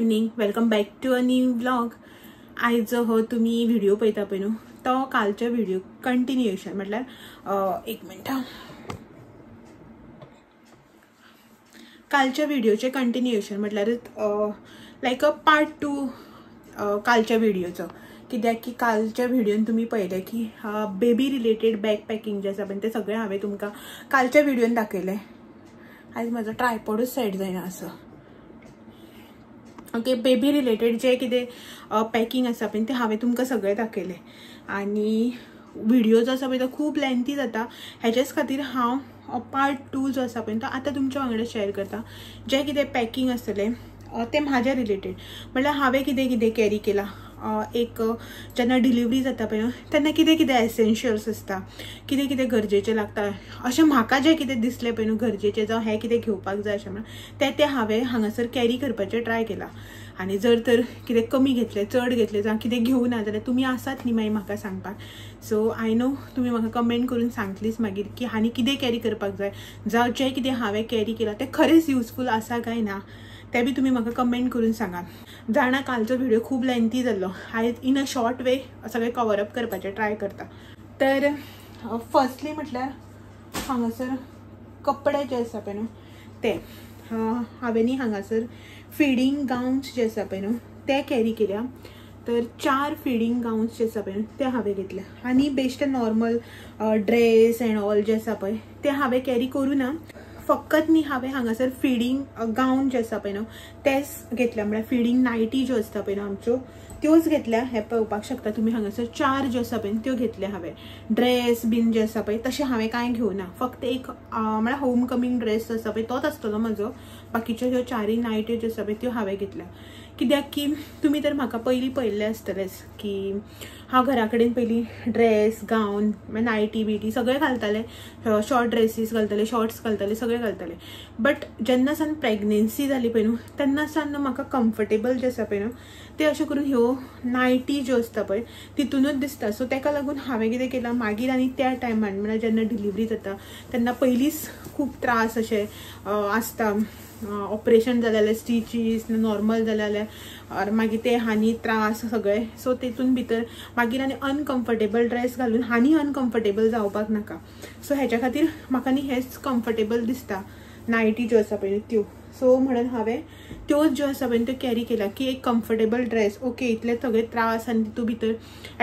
Evening, welcome back to a new vlog. आयज हो तुमी व्हिडिओ पळयता पळय न्हू तो कालचो व्हिडिओ कंटिन्युएशन म्हटल्यार एक मिनट, कालच्या व्हिडिओचे कंटिन्युएशन म्हटल्यार लायक अ पार्ट टू कालच्या व्हिडिओचो. कित्याक की कालच्या व्हिडियोन तुमी पळयलें की बेबी रिलेटेड बॅग पॅकिंग जें आसा पळय तें सगळें हांवें तुमकां कालच्या व्हिडियोन दाखयलें. आयज म्हजो ट्रायपॉडूच सेट जायना असो. ओके, बेबी रिलेटेड जे कितें पॅकिंग आसा पळय तें हांवें तुमकां सगळें दाखयलें. आनी व्हिडिओ जो आसा पळय तो खूब लेंथी जाता, हेजेच खातीर हांव पार्ट टू जो आसा पळय तो आतां तुमच्या वांगडा शेअर करता. जें कितें पॅकिंग आसतलें तें म्हाज्या रिलेटेड, म्हणल्यार हांवें कितें कितें कॅरी केलां. एक जेन्ना डिलिवरी जाता पळय तेन्ना कितें कितें एसेन्शियल्स आसता, कितें कितें गरजेचें लागता, अशें म्हाका जें कितें दिसलें पळय न्हू गरजेचें, जावं हें कितें घेवपाक जाय अशें म्हणून तें तें हांवें हांगासर कॅरी करपाचें ट्राय केलां. आनी जर तर कितें कमी घेतलें, चड घेतलें, जावं कितें घेवना जाल्यार तुमी आसात न्ही मागीर म्हाका सांगपाक. सो I know तुमी म्हाका कमेंट करून सांगतलीच मागीर की आनी कितें कॅरी करपाक जाय, जावं जें कितें हांवें कॅरी केलां तें खरेंच युजफूल आसा काय ना तें बी तुमी म्हाका कमेंट करून सांगा. जाणा कालचो व्हिडिओ खूब लेंथी जाल्लो, आयज इन अ शॉर्ट वे सगळें कवर अप करपाचें ट्राय करता. तर फर्स्टली म्हटल्यार हांगासर कपडे जे आसा पळय न्हू ते हांवें न्ही हांगासर फिडींग गावन्स जे आसा पळय न्हू ते कॅरी केल्या. तर 4 फिडींग गावन्स जे आसा पळय न्हू ते हांवें घेतले. आनी बेश्टे नॉर्मल ड्रेस एंड ऑल जे आसा पळय ते हांवें कॅरी करूं ना. फकत न्ही हांवें हांगासर फिडींग गावन जे आसा पळय न्हू तेच घेतल्या, म्हळ्यार फिडींग नायटी ज्यो आसता पळय न्हू आमच्यो त्योच घेतल्या. हें पळोवपाक शकता तुमी हांगासर 4 ज्यो आसा पळय त्यो घेतल्या हांवें. ड्रेस बीन जे आसा पळय तशें हांवें कांय घेवना, फक्त एक म्हळ्यार होम कमींग ड्रेस आसा पळय तोच आसतलो म्हजो. बाकीच्यो ह्यो 4 नायट्यो ज्यो आसा पळय त्यो हांवें घेतल्या. कित्याक की तुमी तर म्हाका पयलीं पळयल्लें आसतलेंच की हांव घरा कडेन पयलीं ड्रेस, गावन, नायटी बिटी सगळें घालतालें, शॉर्ट ड्रेसीस घालतालें, शॉर्ट्स घालतालें, सगळें घालतालें. बट जेन्ना सावन प्रेग्नेन्सी जाली पळय न्हू तेन्ना सावन म्हाका कम्फर्टेबल जें आसा पळय न्हू तें अशें करून ह्यो नायटी ज्यो आसता पळय तितूनच दिसता. सो तेका लागून हांवें कितें केलां मागीर, आनी त्या टायमान म्हळ्यार जेन्ना डिलिवरी जाता तेन्ना पयलींच खूब त्रास अशे आसता, ऑपरेशन जालें जाल्यार स्टिचीस, नॉर्मल जालें जाल्यार मागीर ते हानी त्रास सगळे. सो तेतून भितर मागीर आनी अनकम्फर्टेबल ड्रेस घालून हानी अनकम्फर्टेबल जावपाक नाका. सो हेच्या खातीर म्हाका न्ही हेच कम्फर्टेबल दिसता नायटी ज्यो आसा पळय त्यो. सो म्हणून हांवें त्योच ज्यो आसा पळय त्यो कॅरी केल्या की एक कम्फर्टेबल ड्रेस, ओके इतले सगळे त्रास आनी तितू भितर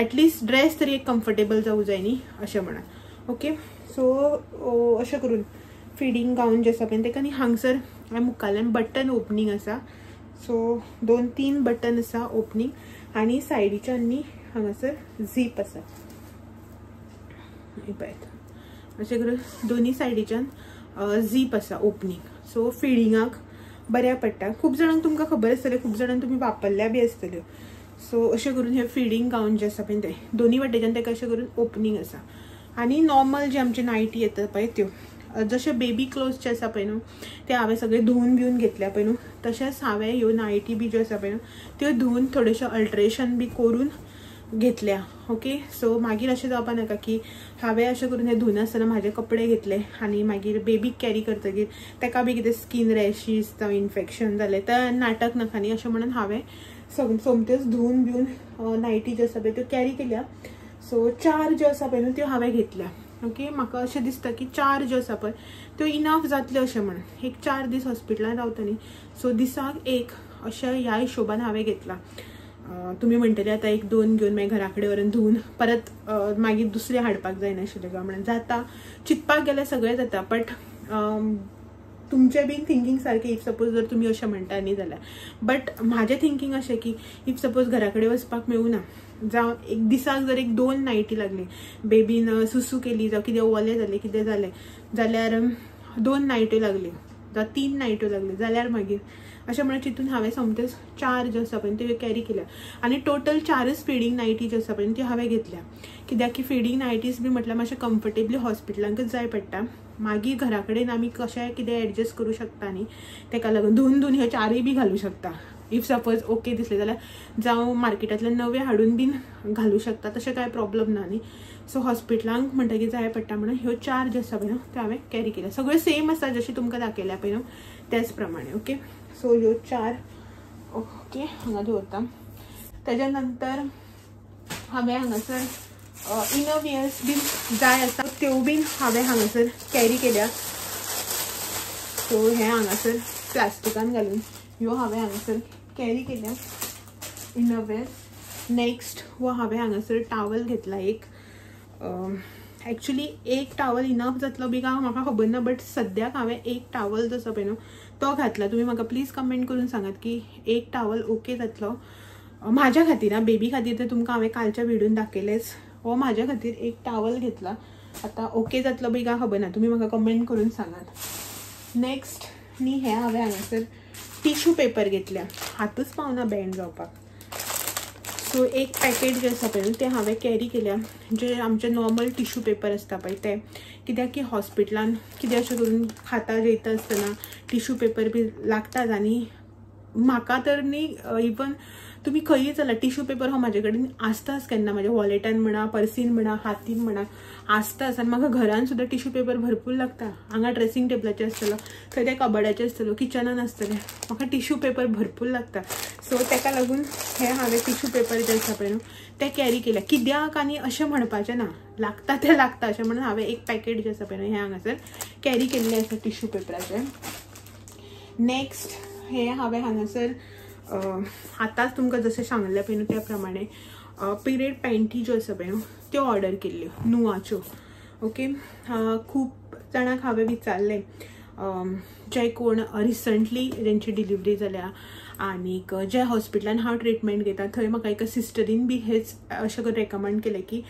एटलिस्ट ड्रेस तरी एक कम्फर्टेबल जावूं जाय न्ही अशें म्हणून. ओके, सो अशें करून फिडींग गावन जे आसा पळय तेका न्ही हांगसर मुखाल्यान बटन ओपनींग आसा. सो 2-3 बटन आसा ओपनींग, आनी सायडीच्यान न्ही हांगासर झीप आसा. पळयात अशें करून दोनी सायडीच्यान झीप आसा ओपनींग. सो फिडिंगाक बऱ्या पडटा. खूब जाणांक तुमकां खबर आसतलें, खूब जाणांक तुमी वापरल्या बी आसतल्यो. सो अशें करून हे फिडींग गावन जे आसा पळय ते दोनी वाटेच्यान तेका अशें करून ओपनींग आसा. आनी नॉर्मल जे आमचे नायटी येता पळय त्यो, जशे बेबी क्लोथ्स जे आसा पळय न्हू ते हांवें सगळे धुवून बिवून घेतल्या पळय न्हू, तशेंच हांवें ह्यो नायटी बी ज्यो आसा पळय न्हू त्यो धुवून थोडेशे अल्ट्रेशन बी करून घेतल्या. ओके, सो मागीर अशें जावपा नाका की हांवें अशें करून हें धुवन आसतना म्हाजे कपडे घेतले आनी मागीर बेबीक कॅरी करतकीर तेका बी कितें स्कीन रॅशीस जावं इन्फेक्शन जालें तर नाटक नाका न्ही अशें म्हणून हांवें सोमत्योच धुवून बिवून नायटी ज्यो आसा पळय त्यो कॅरी केल्या. सो 4 ज्यो आसा पळय न्हू त्यो हांवें घेतल्या. ओके, म्हाका अशें दिसता की 4 ज्यो आसा पळय त्यो इनफ जातल्यो अशें म्हणून. एक 4 दीस हॉस्पिटलान रावता न्ही, सो दिसाक एक अशें ह्या हिशोबान हांवें घेतला. तुमी म्हणटले आतां 1-2 घेवन मागीर घरा कडेन व्हरून धुवून परत मागीर दुसरें हाडपाक जायनाशिल्लें काय म्हणून जाता, चिंतपाक गेल्यार सगळें जाता. बट तुमचें बीन थिंकींग सारकें if suppose जर तुमी अशें म्हणटा न्ही जाल्यार, बट म्हाजें थिंकींग अशें की if suppose घरा कडेन वचपाक मेळूना, जावं एक दिसाक जर 1-2 नायटी लागली, बेबीन सुसू केली जावं कितें ओलें जालें कितें जालें जाल्यार 2 नायट्यो लागल्यो जावं 3 नायट्यो लागल्यो जाल्यार मागीर अशें म्हणून चिंतून हांवें सोमतेच 4 ज्यो आसा पळय त्यो कॅरी केल्या. आनी टोटल 4च फिडींग नायटी ज्यो आसा पळय त्यो हांवें घेतल्या. कित्याक की फिडींग नायटीज बी म्हटल्यार मातशें कम्फर्टेबली हॉस्पिटलांकच जाय पडटा, मागीर घरा कडेन आमी कशें कितें एडजस्ट करूं शकता न्ही, तेका लागून धुवन धुवन ह्यो 4 बी घालूं शकता. If suppose okay दिसलें जाल्यार जावं मार्केटांतल्यान नवे हाडून बीन घालूं शकता, तशें कांय प्रॉब्लम ना न्ही. सो हॉस्पिटलांक म्हणटकीर जाय पडटा म्हणून ह्यो 4 ज्यो आसा पळय न्हू त्यो हांवें कॅरी केल्या. सगळ्यो सेम आसा जशें तुमकां दाखयल्या पळय न्हू त्याच प्रमाणे. ओके, सो ह्यो 4 ओके हांगा दवरता. तेज्या नंतर हांवें हांगासर इनर वियर्स बीन जाय आसा त्यो बीन हांवें हांगासर कॅरी केल्या. सो हे हांगासर प्लास्टिकान घालून ह्यो हांवें हांगासर कॅरी केल्या इनर वेयर्स. नेक्स्ट हो हांवें हांगासर टावल घेतला एक. एक्चुली एक टावल इनफ जातलो बी काय म्हाका खबर ना, बट सद्याक हांवें एक टावल जो आसा पळय न्हू तो घातला. तुमी म्हाका प्लीज कमेंट करून सांगात की एक टावल ओके जातलो म्हाज्या खातीर. आं, बेबी खातीर तर तुमकां हांवें कालच्या व्हिडियोन दाखयलेंच. हो म्हाज्या खातीर एक टावल घेतला, आतां ओके जातलो बी काय खबर ना, तुमी म्हाका कमेंट करून सांगात. नेक्स्ट न्ही हे हांवें हांगासर टिश्यू पेपर घेतल्या, हातूच पावना बँड जावपाक. सो एक पॅकेट जे आसा पळय न्हू ते हांवें कॅरी केल्या, जे आमचे नॉर्मल टिश्यू पेपर आसता पळय ते, कित्याक की हॉस्पिटलान कितें अशें करून खाता जेयता आसतना टिश्यू पेपर बी लागताच. आनी म्हाका तर न्ही इवन तुमी खंयी चला टिश्यू पेपर हो म्हाजे कडेन आसताच केन्ना, म्हाज्या वॉलेटान म्हणा, पर्सीन म्हणा, हातीन म्हणा आसताच. आनी म्हाका घरान सुद्दां टिश्यू पेपर भरपूर लागता. हांगा ड्रेसिंग टेबलाचेर आसतलो, थंय त्या कबडाचेर आसतलो, किचनान आसतलें, म्हाका टिश्यू पेपर भरपूर लागता. सो तेका लागून हे हांवें टिश्यू पेपर जे आसा पळय न्हू ते कॅरी केल्या. कित्याक आनी अशें म्हणपाचें ना, लागता तें लागता अशें म्हणून हांवें एक पॅकेट जें आसा पळय न्हू हें हांगासर कॅरी केल्लें आसा टिश्यू पेपराचें. नेक्स्ट हे हांवें हांगासर आतांच तुमकां जशें सांगलें पळय न्हू त्या प्रमाणे पिरियड पॅन्टी ज्यो आसा पळय न्हू त्यो ऑर्डर केल्ल्यो नुवाच्यो. ओके, खूब जाणांक हांवें विचारलें जे कोण रिसंटली जेंची डिलिवरी जाल्या आनीक जे हॉस्पिटलान हांव ट्रिटमेंट घेता थंय म्हाका एका सिस्टरीन बी हेच अशें करून रेकमेंड केलें की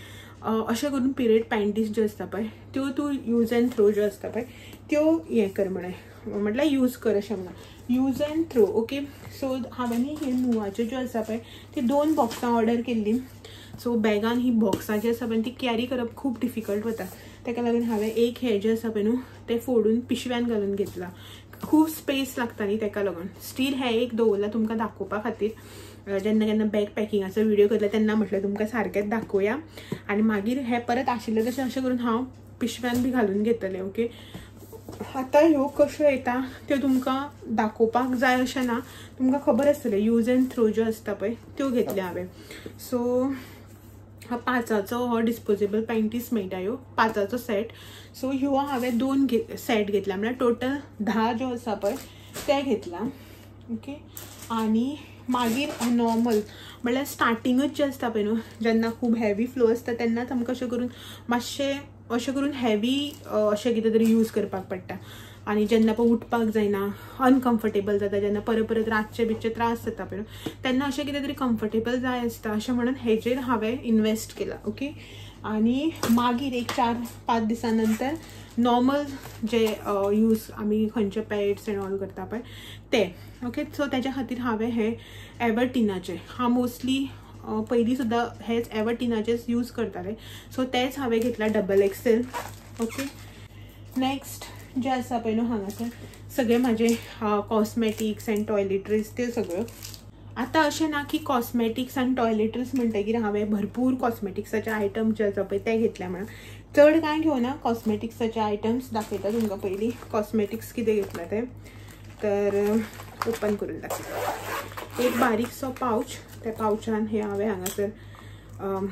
अशें करून पिरियड पॅन्टीज ज्यो आसता पळय त्यो तूं यूज एंड थ्रो ज्यो आसता पळय त्यो हें कर म्हणून, म्हटल्यार यूज कर अशें म्हणा, use and throw. Okay, so हांवें ही नुवाच्यो ज्यो आसा पळय ती 2 बॉक्सां ऑर्डर केल्ली. सो बॅगान ही बॉक्सां जी आसा पळय ती कॅरी करप खूब डिफिकल्ट वता, ताका लागून हांवें एक हें जें आसा पळय न्हू तें फोडून पिशव्यान घालून घेतलां. खूब स्पेस लागता न्ही ताका लागून. स्टील हें एक दवरलां तुमकां दाखोवपा खातीर, जेन्ना केन्ना बॅग पॅकिंगाचो व्हिडियो करता तेन्ना म्हटलें तुमकां सारकेंच दाखोवया आनी मागीर हें परत आशिल्लें तशें अशें करून हांव पिशव्यान बी घालून घेतलें. ओके, आतां ह्यो कश्यो येता त्यो तुमकां दाखोवपाक जाय अशें ना, तुमकां खबर आसतलें. यूज एंड थ्रो ज्यो आसता पळय त्यो घेतल्या हांवें. सो 5चो हो डिस्पोजेबल पॅन्टीज मेळटा ह्यो 5चो सेट. सो ह्यो हांवें 2 सेट घेतल्या, म्हळ्यार टोटल 10 ज्यो आसा पळय ते घेतला. ओके, आनी मागीर नॉर्मल म्हळ्यार स्टार्टिंगच जें आसता पळय न्हू जेन्ना खूब हेवी फ्लो आसता तेन्नाच आमकां अशें करून मातशें अशें करून हेवी अशें कितें तरी यूज करपाक पडटा. आनी जेन्ना पळय उठपाक जायना, अनकम्फर्टेबल जाता, जेन्ना परत परत रातचे बितचे त्रास जाता पळय तेन्ना अशें कितें तरी कम्फर्टेबल जाय आसता, अशें म्हणून हेजेर हांवें इनवेस्ट केला. ओके, आनी मागीर एक 4-5 दिसां नंतर नॉर्मल जे यूज आमी खंयचे पॅड्स एंड ऑल करता पळय ते. ओके, सो तेज्या खातीर हांवें हे एवर्टिनाचे, हांव मोस्टली पयलीं सुद्दां हेच एवर्टिनाचेच यूज करतालें, सो तेच हांवें घेतला XXL. Okay, next जे आसा पळय न्हू हांगासर सगळे म्हाजे कॉस्मेटिक्स एंड टॉयलेटरीज त्यो सगळ्यो. आतां अशें ना की कॉस्मेटिक्स आनी टॉयलेटरीज म्हणटगीर हांवें भरपूर कॉस्मेटिक्साचे आयटम जे आसा पळय ते घेतल्या म्हणून चड कांय घेवना. कॉस्मेटिक्साचे आयटम्स दाखयता तुमकां पयलीं कॉस्मेटिक्स कितें घेतला तें, तर ओपन करून दाखयता. एक बारीकसो पावच, त्या पावचान हे हांवें हांगासर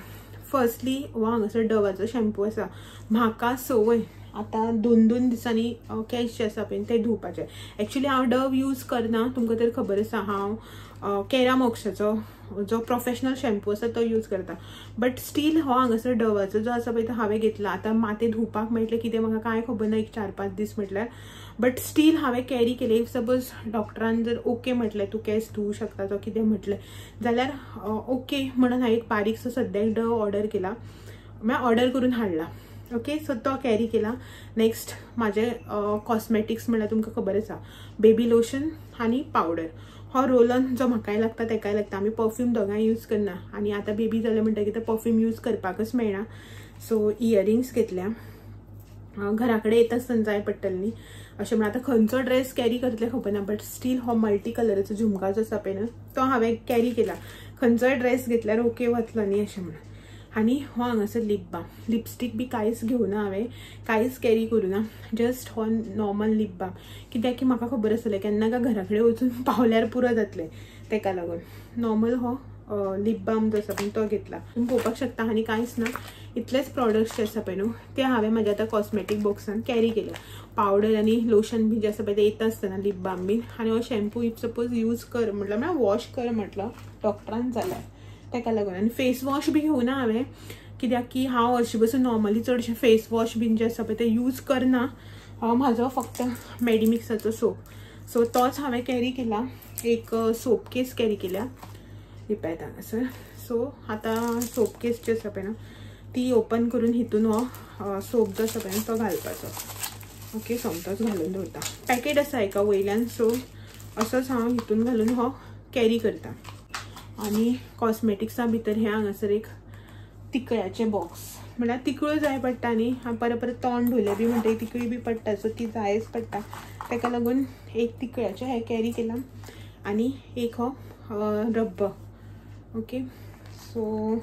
फर्स्टली हो हांगासर डवाचो शॅम्पू आसा. म्हाका संवय आतां 2-2 दिसांनी केंस जे आसा पळय ते धुवपाचे. एक्चुली हांव डव यूज करना, तुमकां तर खबर आसा. हांव केरामॉक्साचो जो प्रोफेशनल शॅम्पू आसा तो यूज करता, बट स्टील हो हांगासर डवाचो जो आसा पळय तो हांवें घेतला. आतां माथें धुवपाक मेळटलें कितें म्हाका कांय खबर ना, एक 4-5 दीस म्हटल्यार, बट स्टील हांवें कॅरी केलें. If suppose डॉक्टरान जर ओके म्हटलें तूं केंस धुवूं शकता तो कितें म्हटलें जाल्यार ओके म्हणून हांवें एक बारीकसो सद्याक डव ऑर्डर केला, म्हळ्यार ऑर्डर करून हाडला. ओके, सो तो कॅरी केला. नेक्स्ट म्हाजे कॉस्मेटिक्स म्हळ्यार तुमकां खबर आसा, बेबी लोशन आनी पावडर. हो रोलन जो म्हाकाय लागता तेकाय लागता, आमी परफ्यूम दोगांय यूज करना आनी आतां बेबी जालें म्हणटकीर ते परफ्यूम यूज करपाकच मेळना. सो इयरिंग्स घेतल्या, घरा कडेन येता आसतना जाय पडटलें न्ही अशें म्हणून. आतां खंयचो ड्रेस कॅरी करतलें खबर ना, बट स्टील हो मल्टी कलराचो झुमका जो आसा पळय न्हू तो हांवें कॅरी केला. खंयचोय ड्रेस घेतल्यार ओके वतलो न्ही अशें म्हणून. आनी हो हांगासर लिप बाम, लिपस्टीक बी कांयच घेवना हांवें, कांयच कॅरी करूं ना, जस्ट हो नॉर्मल लिप बाम, कित्याक की म्हाका खबर आसलें केन्ना काय घरा कडेन वचून पावल्यार पुरो जातलें, तेका लागून नॉर्मल हो लिप बाम जो आसा पळय तो घेतला. तुमी पळोवपाक शकता आनी कांयच ना, इतलेच प्रोडक्ट्स जे आसा पळय न्हू ते हांवें म्हाज्या आतां कॉस्मेटीक बॉक्सान कॅरी केल्या. पावडर आनी लोशन बी जे आसा पळय ते येता आसतना लिप बाम बीन, आनी हो शॅम्पू if suppose use कर म्हटलं म्हळ्यार वॉश कर म्हटलं डॉक्टरान जाल्यार तेका लागून. आनी फेस वॉश बी घेवना हांवें, कित्याक की हांव हरशीं बसून नॉर्मली चडशें फेस वॉश बीन जे आसा पळय ते यूज करना. हो म्हाजो फक्त मेडिमिक्साचो सोप, सो तोच हांवें कॅरी केला. एक सोप केस कॅरी केल्या रिपेत हांगासर. सो आतां सोप केस जी आसा पळय न्हू ती ओपन करून हितून हो सोप जो आसा पळय तो घालपाचो. ओके, सोमतोच घालून दवरता. पॅकेट आसा एका वयल्यान, सो असोच हांव हितून घालून हो कॅरी करता. आनी कॉस्मेटिक्सा भितर हें हांगासर एक तिकळ्याचें बॉक्स, म्हळ्यार तिकळ्यो जाय पडटा न्ही, परत परत तोंड धुलें बी म्हणटकीर तिकळी बी पडटा, सो ती जायच पडटा, तेका लागून एक तिकळ्याचें हें कॅरी केलां आनी एक हो रब्बर. ओके, सो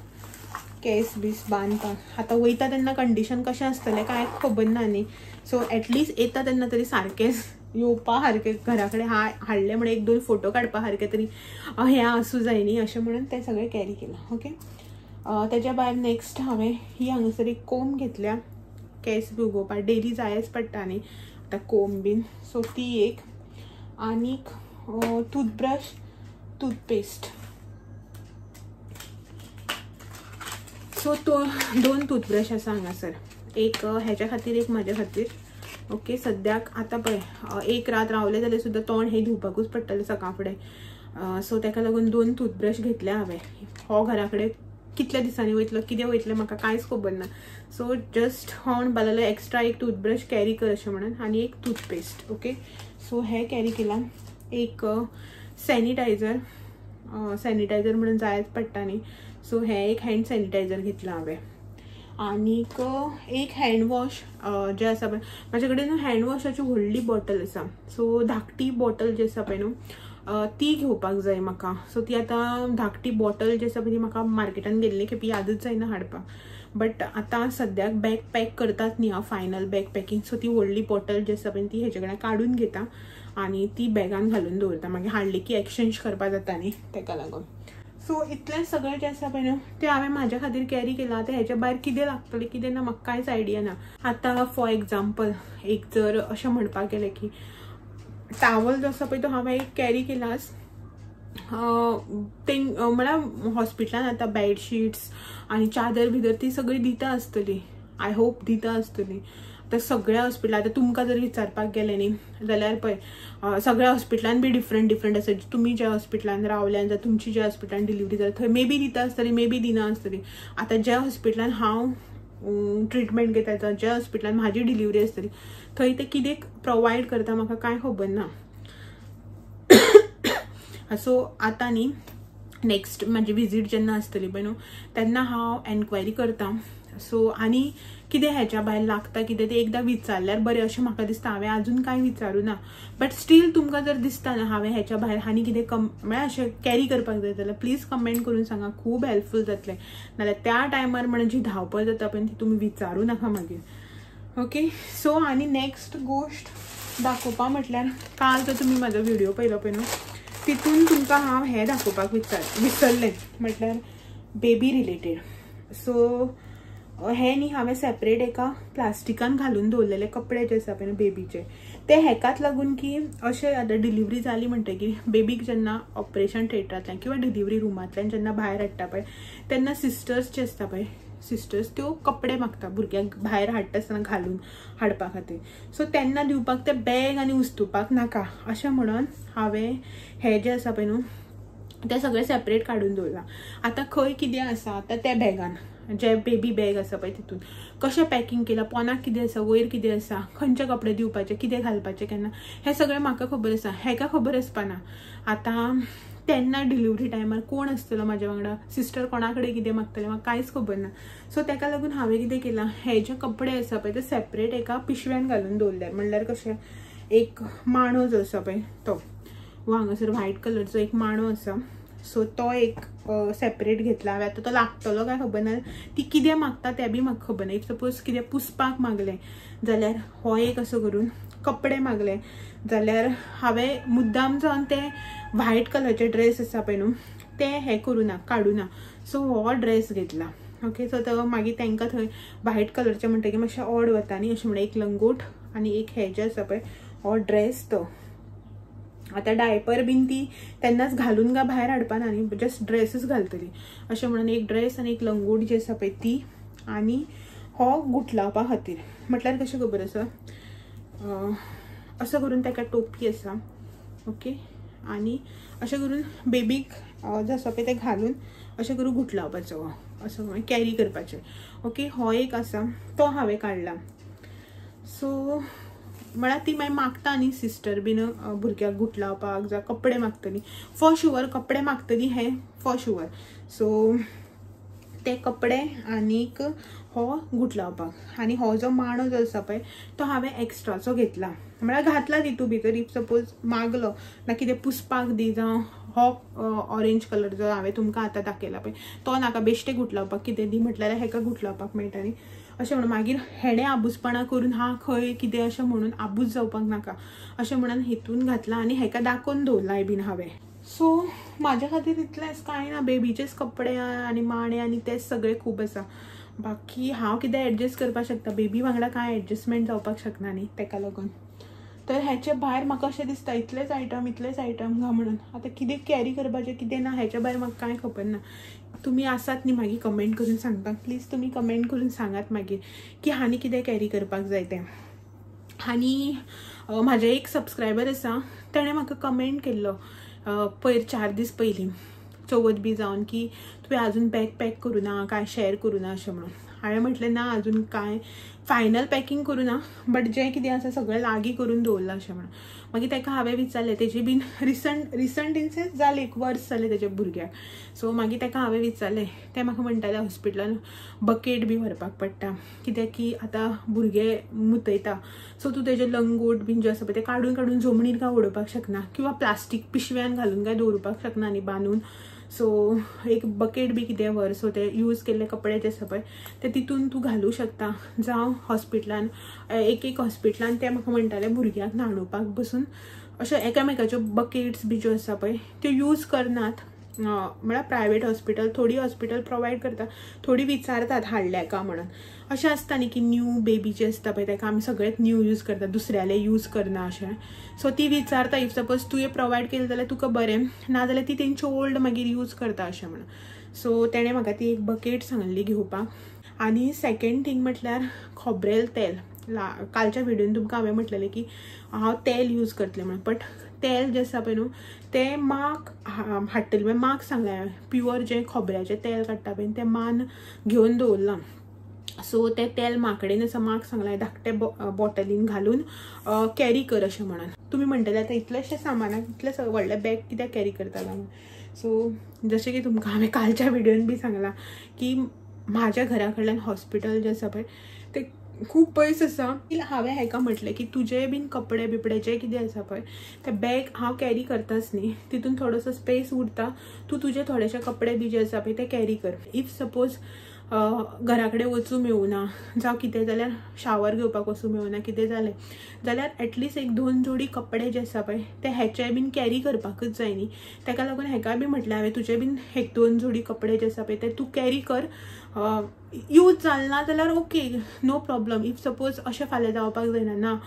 केस बीस बांदपाक आतां वयता तेन्ना कंडिशन कशें आसतलें कांय खबर ना न्ही, सो एटलिस्ट येता तेन्ना तरी सारकेंच येवपा सारकें घरा कडेन हाडलें म्हणून एक दोन फोटो काडपा सारकें तरी हें आसूं जाय न्ही अशें म्हणून तें सगळें कॅरी केलां. ओके, तेज्या भायर नेक्स्ट हांवें ही हांगासर एक कोम घेतल्या, केंस बी उगोवपाक डेली जायच पडटा न्ही आतां कोम बीन, सो ती एक. आनीक टूथब्रश, टूथपेस्ट, सो तो दोन टूथब्रश आसा हांगासर, एक हेच्या खातीर एक म्हाज्या खातीर. ओके, सद्याक आतां पळय एक रात रावलें जाल्यार सुद्दां तोंड हें धुवपाकूच पडटलें सकाळ फुडें, सो तेका लागून दोन टूथब्रश घेतल्या हांवें. हो घरा कडेन कितल्या दिसांनी वयतलो कितें वयतलें म्हाका कांयच खबर ना, सो जस्ट हो म्हणपाक लागलो एक्स्ट्रा एक टूथब्रश कॅरी कर अशें म्हणून, आनी एक टूथपेस्ट. ओके, सो हें कॅरी केलां. एक सॅनिटायझर, सॅनिटायझर म्हणून जायच पडटा न्ही, सो हें एक हँड सॅनिटायझर घेतलां हांवें. आनीक एक हँड वॉश जें आसा पळय म्हाजे कडेन न्हू हँड वॉशाची व्हडली बॉटल आसा, सो धाकटी बॉटल जी आसा पळय न्हू ती घेवपाक जाय म्हाका. सो ती आतां धाकटी बॉटल जी आसा पळय ती म्हाका मार्केटान गेल्ली खेपी यादूच जायना हाडपाक, बट आतां सद्याक बॅग पॅक करतात न्ही हांव फायनल बॅग पॅकिंग, सो ती व्हडली बॉटल जी आसा पळय ती हेजे कडेन काडून घेता आनी ती बॅगान घालून दवरता, मागीर हाडली की एक्सचेंज करपाक जाता न्ही तेका लागून. सो इतलें सगळें जें आसा पळय न्हू तें हांवें म्हाज्या खातीर कॅरी केलां. आतां हेच्या भायर कितें लागतलें कितें ना म्हाका कांयच आयडिया ना. आतां फॉर एग्जाम्पल एक जर अशें म्हणपाक गेलें की टावल जो आसा पळय तो हांवें एक कॅरी केलाच, ते म्हळ्यार हॉस्पिटलान आतां बेडशीट्स आनी चादर भितर ती सगळी दिता आसतली, I hope दिता आसतली. आतां सगळ्या हॉस्पिटलां आतां तुमकां जर विचारपाक गेलें न्ही जाल्यार पळय सगळ्या हॉस्पिटलान बी डिफरंट डिफरंट आसा, तुमी ज्या हॉस्पिटलान रावल्यान जाल्यार तुमची ज्या हॉस्पिटलान डिलिव्हरी जाल्या थंय मे बी दिता आसतली, मे बी दिना आसतली. आतां ज्या हॉस्पिटलान हांव ट्रिटमेंट घेता जावं ज्या हॉस्पिटलान म्हाजी डिलिव्हरी आसतली थंय ते कितें प्रोवायड करता म्हाका कांय खबर ना. सो आतां न्ही नेक्स्ट म्हाजी विजीट जेन्ना आसतली पळय न्हू तेन्ना हांव एनक्वायरी करता, सो आनी कितें हेच्या भायर लागता कितें तें एकदां विचारल्यार बरें अशें म्हाका दिसता. हांवें आजून कांय विचारूं ना, बट स्टील तुमकां जर दिसता ना हांवें हेच्या भायर आनी कितें कम म्हळ्यार अशें कॅरी करपाक जाय जाल्यार प्लीज कमेंट करून सांगा, खूब हेल्पफूल जातलें. नाल्यार त्या टायमार म्हणून जी धांवपळ जाता पळय ती तुमी विचारूं नाका मागीर. ओके, सो आनी नेक्स्ट गोश्ट दाखोवपा म्हटल्यार काल जर तुमी म्हाजो व्हिडिओ पळयलो पळय न्हू तितून तुमकां हांव हें दाखोवपाक विसरलें म्हटल्यार बेबी रिलेटेड. सो हे न्ही हांवें सेपरेट एका प्लास्टिकान घालून दवरलेले कपडे जे आसा पळय न्हू बेबीचे, ते हेकाच लागून की अशें आतां डिलिव्हरी जाली म्हणटकीर बेबीक जेन्ना ऑपरेशन थिएटरांतल्यान किंवा डिलिव्हरी रुमांतल्यान जेन्ना भायर हाडटा पळय तेन्ना सिस्टर्स जे आसता पळय सिस्टर्स त्यो कपडे मागता भुरग्यांक भायर हाडटा आसतना घालून हाडपा खातीर, सो तेन्ना दिवपाक ते बॅग आनी उस्तुपाक नाका अशें म्हणून हांवें हे जे आसा पळय न्हू ते सगळें सेपरेट काडून दवरलां. आतां खंय कितें आसा आतां त्या बॅगान जे बेबी बॅग आसा पळय तितून कशें पॅकिंग केलां, पोनाक कितें आसा, वयर कितें आसा, खंयचे कपडे दिवपाचे, कितें घालपाचें केन्ना, हें सगळें म्हाका खबर आसा, हेका खबर आसपा ना. आतां तेन्ना डिलिव्हरी टायमार कोण आसतलो म्हाज्या वांगडा, सिस्टर कोणा कडेन कितें मागतलें म्हाका कांयच खबर ना. सो तेका लागून हांवें कितें केलां, हे जे कपडे आसा पळय ते सेपरेट एका पिशव्यान घालून दवरल्यार, म्हणल्यार कशें एक माणो जो आसा पळय तो, हो हांगासर व्हायट कलरचो एक माणो आसा, सो तो एक सेपरेट घेतला हांवें. आतां तो लागतलो काय खबर ना, ती कितें मागता तें बी म्हाका खबर ना. If suppose कितें पुसपाक मागलें जाल्यार हो एक असो करून, कपडे मागले जाल्यार हांवें मुद्दाम जावन ते व्हायट कलरचे ड्रेस आसा पळय न्हू ते हें करूं ना, काडूं ना. सो हो ड्रेस घेतला. ओके, सो तो मागीर तांकां थंय व्हायट कलरचे म्हणटकीर मातशें ऑड वता न्ही, अशें म्हणून एक लंगोट आनी एक हे जे आसा पळय हो ड्रेस. तो आतां डायपर बीन ती तेन्नाच घालून काय भायर हाडपा ना न्ही, जस्ट ड्रेसूच घालतली अशें म्हणून एक ड्रेस आनी एक लंगोट जी आसा पळय ती, आनी हो गुटलावपा खातीर. म्हटल्यार कशें खबर आसा, असो करून ताका टोपी आसा. ओके, आनी अशें करून बेबीक जो आसा पळय तें घालून अशें करून गुटलावपाचो, असो कॅरी करपाचें. ओके, हो एक आसा तो हांवें काडला. सो म्हळ्यार ती मागीर मागता न्ही सिस्टर बीन भुरग्याक गुटलावपाक जावं कपडे मागतली, फॉर शुअर कपडे मागतली हें फॉर शुअर. सो ते कपडे आनीक हो गुटलावपाक. आनी हो जो माणो जो आसा पळय तो हांवें एक्स्ट्राचो घेतला, म्हळ्यार घातला तितू भितर. If suppose मागलो ना कितें पुसपाक दी जावं हो ऑरेंज कलर जो हांवें तुमकां आतां दाखयला पळय तो नाका, बेश्टे गुटलावपाक कितें दी म्हटल्यार हेका गुटलावपाक मेळटा न्ही अशें म्हणून. मागीर हेणें आबूजपणां करून हा खंय कितें अशें म्हणून आबूज जावपाक नाका अशें म्हणून हितून घातला आनी हेका दाखोवन दवरलाय बीन हांवें. सो म्हाज्या खातीर इतलेंच, कांय ना, बेबीचेच कपडे आनी माणे आनी तेच सगळें खूब आसा. बाकी हांव कितें एडजस्ट करपाक शकता, बेबी वांगडा कांय एडजस्टमेंट जावपाक शकना न्ही तेका लागून. तर हेचे भायर म्हाका अशें दिसता इतलेच आयटम इतलेच आयटम गा म्हणून. आतां कितें कॅरी करपाचें कितें ना हेच्या भायर म्हाका कांय खबर ना. तुमी आसात न्ही मागीर कमेंट करून सांगपाक, प्लीज तुमी कमेंट करून सांगात मागीर की हांणी कितें कॅरी करपाक जाय तें. आनी म्हाजे एक सबस्क्रायबर आसा तेणें म्हाका कमेंट केल्लो पयर 4 दीस पयलीं चवथ बी जावन की तुवें आजून बॅग पॅक करूं ना काय शेअर करूं ना अशें म्हणून. हांवें म्हटलें ना अजून कांय फायनल पॅकिंग करूं ना, बट जें कितें आसा सगळें लागीं करून दवरलां अशें म्हणून. मागीर ताका हांवें विचारलें, तेजी बीन रिसंट इन सेन्स जालें 1 वर्स जालें तेज्या भुरग्याक. सो मागीर ताका हांवें विचारलें, तें म्हाका म्हणटालें हॉस्पिटलान बकेट बी व्हरपाक पडटा कित्याक की आतां भुरगे मुतयता, सो तूं तेजें लंगोट बीन जें आसा पळय तें काडून काडून जमनीर काय उडोवपाक शकना किंवा प्लास्टीक पिशव्यान घालून काय दवरुपाक शकना न्ही बांदून. सो एक बकेट बी कितें व्हर, सो ते यूज केल्ले कपडे जे आसा पळय ते तितून तूं घालूं शकता. जावं हॉस्पिटलान एक एक हॉस्पिटलान ते म्हाका म्हणटाले भुरग्यांक न्हाणोवपाक बसून अशें एकामेकाच्यो बकेट्स बी ज्यो आसा पळय त्यो यूज करनात. म्हळ्यार प्रायवेट हॉस्पिटल थोडी हॉस्पिटल प्रोवायड करता, थोडी विचारतात हाडल्या का म्हणून. अशें आसता न्ही की न्यू बेबी जे आसता पळय ताका आमी सगळेच न्यू यूज करता, दुसऱ्याले यूज करना अशें. सो ती विचारता if suppose तुवें प्रोवायड केलें जाल्यार तुका बरें, ना जाल्यार ती तेंचे ओल्ड मागीर यूज करता अशें म्हणून. सो तेणें म्हाका ती एक बकेट सांगली घेवपाक. आनी सेकेंड थींग म्हटल्यार खोबरेल तेल. कालच्या व्हिडियोन तुमकां हांवें म्हटलेलें की हांव तेल यूज करतलें म्हणून, बट तेल जें आसा पळय न्हू तें माक हाडटलें म्हळ्यार माक सांगलें हांवें प्युअर जें खोबऱ्याचें तेल काडटा पळय तें मान घेवन दवरलां. सो तें तेल माकडेन आसा, माक सांगलें धाकटे बॉटलीन घालून कॅरी कर अशें म्हणून. तुमी म्हणटले आतां इतलेशें सामानाक इतलें व्हडलें बॅग कित्याक कॅरी करताला म्हणून. सो जशें की तुमकां हांवें कालच्या व्हिडियोन बी सांगलां की म्हाज्या घरा कडल्यान हॉस्पिटल जें आसा पळय तें खूब पयस आसा. हांवें हेका म्हटलें की तुजे बीन कपडे बिपडे जे कितें आसा पळय ते बॅग हांव कॅरी करताच न्ही, तितून थोडोसो स्पेस उरता, तूं तुजे थोडेशे कपडे बी जे आसा पळय ते कॅरी कर. If suppose घरा कडेन वचूं मेळुना जावं कितें जाल्यार शावर घेवपाक वचूं मेळुना कितें जालें जाल्यार एटलिस्ट 1-2 जोडी कपडे जे आसा पळय ते हेचे बीन कॅरी करपाकूच जाय न्ही. ताका लागून हेका बी म्हटलें हांवें तुजे बीन 1-2 जोडी कपडे जे आसा पळय ते तूं कॅरी कर, यूज जाल ना जाल्यार okay no problem. If suppose अशें फाल्यां जावपाक जायना ना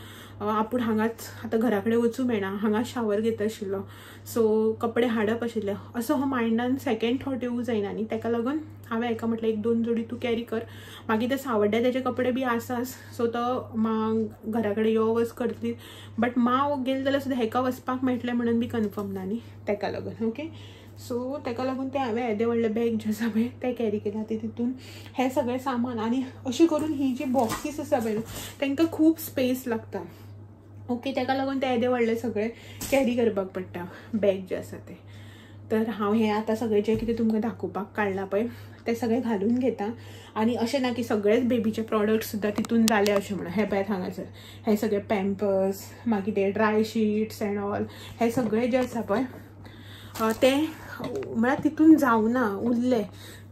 आपूण हांगाच आतां घरा कडेन वचूं मेळना, हांगा शावर घेता आशिल्लो सो कपडे हाडप आशिल्ले, असो हो मायंडान सेकेंड थॉट येवूं जायना न्ही. ताका लागून हांवें हेका म्हटलें 1-2 जोडी तूं कॅरी कर. मागीर ते सावड्ड्या तेजे कपडे बी आसाच, सो तो मां घरा कडेन यो वच करतली, बट मां गेले जाल्यार सुद्दां हेका वचपाक मेळटलें म्हणून बी कन्फर्म ना न्ही ताका लागून. ओके, सो ताका लागून तें हांवें येदें व्हडलें बॅग जें आसा पळय तें कॅरी केलां. तें तितून हें सगळें सामान आनी अशें करून ही जी बॉक्सीस आसा पळय तांकां खूब स्पेस लागता. ओके, ताका लागून तें येदें व्हडलें सगळें कॅरी करपाक पडटा बॅग जें आसा तें. तर हांव हें आतां सगळें जें कितें तुमकां दाखोवपाक काडलां पळय तें सगळें घालून घेता. आनी अशें ना की सगळेच बेबीचे प्रॉडक्ट सुद्दां तितून जाले अशें म्हणून. हें पळयात हांगासर हे सगळे पॅम्पर्स, मागीर ते ड्राय शीट्स एंड ऑल, हे सगळें जें आसा पळय ते म्हळ्यार तितून जावना उरले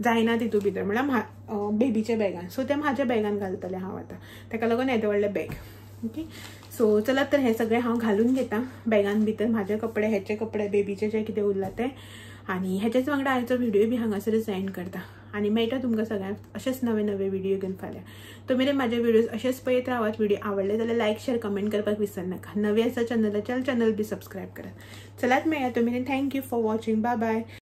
जायना तितून भितर म्हळ्यार बेबीच्या बॅगान. सो ते म्हाज्या बॅगान घालतलें हांव आतां, ताका लागून येदें व्हडलें बॅग. ओके सो चलात तर हे सगळें हांव घालून घेता बॅगान भितर, म्हाजे कपडे, हेचे कपडे, बेबीचे जे कितें उरला ते. आनी हेच्याच वांगडा आयचो व्हिडिओ बी हांगासरच एंड करता आनी मेळटा तुमकां सगळ्यांक अशेच नवे नवे व्हिडिओ घेवन फाल्यां. तो मेरेन म्हाजे व्हिडियोज अशेच पळयत रावात. व्हिडिओ आवडले जाल्यार लायक शेअर कमेंट करपाक विसरनाका. नवे आसा चॅनलाचेर चॅनल बी सबस्क्रायब करात. चलात मेळया तो मेरेन. Thank you for watching. Bye bye.